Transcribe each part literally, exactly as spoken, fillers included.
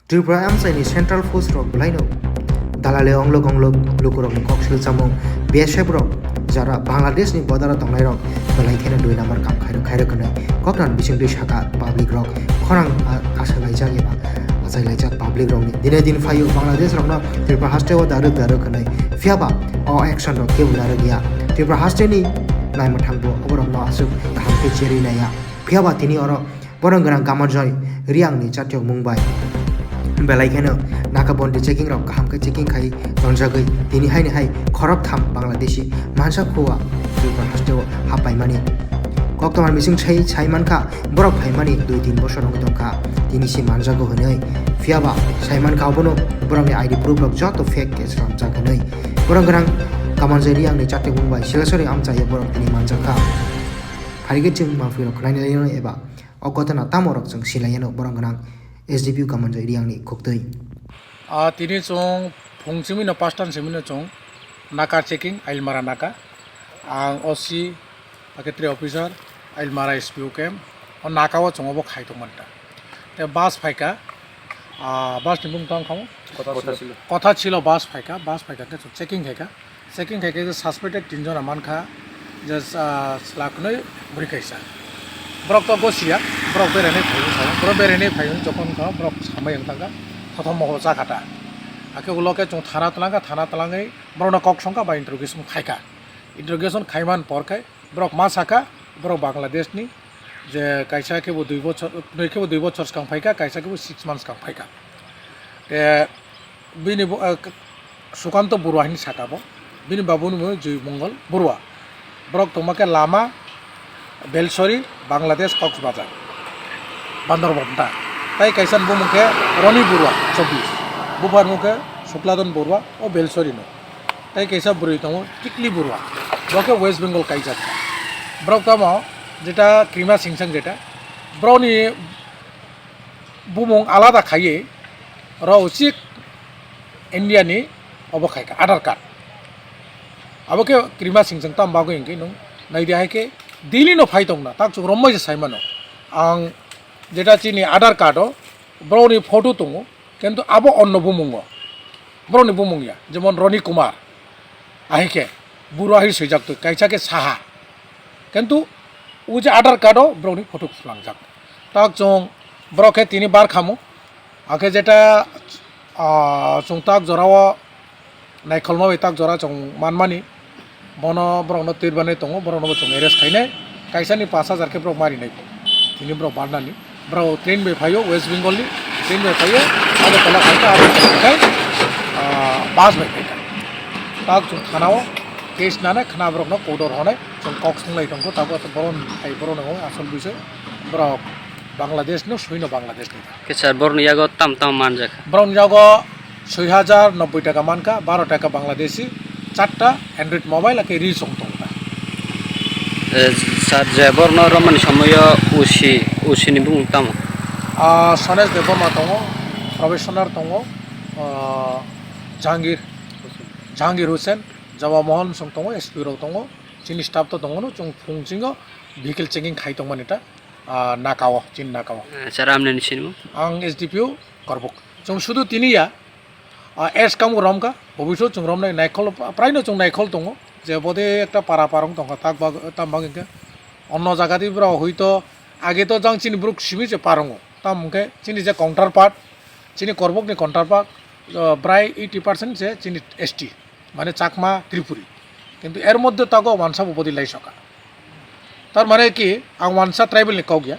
Tripura amchaini central force rok belaino dalale onglok onglok lukurokni kok silchamung B S F rok jara Bangladesh ni border o tongnai rok belai kheno dui number kam khairok khairok hwnwi koknani bisingtwi saka public rok khorang a-, asalaijak eba achaklaijak public rokni dine din phaio Bangladesh rokno Tripura haste o daruk daruk hwnwi phiyaba o action rok kebo narwk ya Tripura haste ni naimwthangbo oborokno aswk kaham khe cherwi naiya phiyaba tini oro Borok gwnang Kamarjoy Reang ni chatriyok mung bai belai kheno naka bondi checking rok kaham khe checking khai tonjagwi tini haini hai khorok tham Bangladeshi mansa khua Tripura haste o happaimani. Koktwma bising sai sai mankha borok phaimani dui tin bosor wngwi tongkha tini se manjago hwnwi phiyaba sai mankha obono borokni I D proof rok joto fake case romjak hwnwi borok gwnang Kamarjoy Reang ni chatriyok mung bai Silasori amchai borok tini manjakha. Phaikhe chwng mafia rok khwlainai eba O kotona tamo rok chwng silai yano borok gwnang S D P O Kamanjoi Reang ni khuktwi. Ah, tini chwng phung simi no pastan simi no chwng naka checking Ailmara naka. Ang O C, hakhe tre officer, Ailmara S P O camp. O naka o chwng obo khai tong manta. Te bus phaika, ah, bus ni bumung tong khamu? Kotha chilo. Kotha chilo bus phaika, bus phaika khe chwng checking khaika. Checking khai khe suspected tin jona mankha je, ah, chwla kwnwi bwrwi kaisa. Borok to gosiya, borok berainai phaiwi sao, borok berainai phaiwi jokon kha borok samai wng thangkha, thothom moho chakha ta. Hakhe ulo khe chwng thana twlangkha, thana twlangwi borokno kok songkha ba interrogation khaikha. Interrogation khaiman por khe borok ma sakha borok Bangladesh ni, je kaisa khe bo dui bochor, nwi khe bo dui bochor swkang phaikha, kaisa khe bo six months swkang phaikha. Te bini bo, eh, Sukanto Borua hinwi saka bo, bini babuni mung Jui Mongol Borua. Borok tongma khe lama Belsori, Bangladesh, Coxbazar, Bandarban ta. Tai kaisa ni bumung khe Roni Borua, chobbish. Buphar mung khe Sukladon Borua, o Belsori no. Tai kaisa bwrwi tongo Tikli Borua, bo khe West Bengal kaijak. Borok tamo jeta Krima Singchang jeta, borokni bumung alada khaiwi oro uchik India ni obo khaikha Aadhaar card. Abo khe Krima Singchang tam bagwi hwnkhe nwng naidi hai khe Delhi no phai tongna tak chwng rombai se sai mano. Ang jeta chini Aadhaar card o borokni photo tongo, kintu abo onno bumungo, borokni bumung ya, jemon Roni Kumar, ahai khe Borua hai swijak twi, kaisa khe Saha, kintu o je Aadhaar card o borokni photo phulangjak. Tak chwng borok khe tini bar khamu, hakhe jeta, ah, chwng tak jorao naikholma bai tak jora chwng manmani, bono borokno twirbanai tongo, borokno bo chwng arrest khainai, kaisani pash hajar khe borok marinai, tini borok barnani, borok train bai phaio, West Bengal ni train bai phaio, Agartala phaikha, Agartala khai, ah, bus bai phaikha. Tak chwng thanao case nanai khna borokno court o rwnai, chwng kok swng lai tongkho, tabuk borok hai borokno asol bisoi borok Bangladesh no, swino Bangladesh ni. Khe sir, borokni yago tam tam manjak? Borokni yago soi hajar nobboi taka mankha, baro taka Bangladeshi, charta Android mobile, hakhe ri chwng tongkha. Eh, sir, je borokno romani somoyo O C, O C ni bumung tamo? Ah, Sonesh Debbarma tongo, Probationer tongo, ah, Jahangir, Jahangir Hussain, Jawahar Mohan Singh tongo, S P rok tongo, chini staff to tongo, no chwng phung chingo vehicle checking khai tongmani ta. Ah, naka o, chini naka o. Ah, sir, amni ni sinimung? Ang S D P O Korbuk. Chwng sudu tini ya, ah, S kamu romkha, bobiswt chwng romnai naikhol, praino chwng naikhol tongo, je bode ekta para parong tongkha, tak bag, tam bag hinkhe onno jaga di borok hoito age to jang chini borok simi je parongo, tam hinkhe chini je counterpart, chini Korbukni counterpart, ah, brai eighty percent je chini S T. Mane Chakma, Tripuri. Kintu er moddhe tago wansa bo bodi lai soka. Tar mane ki, ang wansa tribal ni kok ya.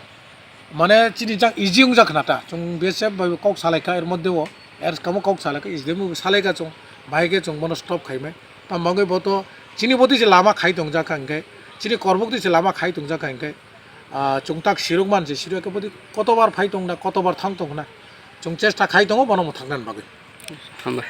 Mane chini jang easy wng jak khna ta. Chwng B S F bai kok salai kha er moddhe o. Er kamo kok salai kha, easy demo salai kha chwng. Bahai khe chwng bono stop khai mai. Tam bagwi bo to chini bodi se lama khai tong jak kha hwnkhe. Chini Korbuk di se lama khai tong jak kha hwnkhe. Ah, chwng tak siruk man se siruk khe bodi kotobar phai tong na, kotobar thang tong na. Chwng chesta khai tongo bono mwthang nani bagwi. Hambai.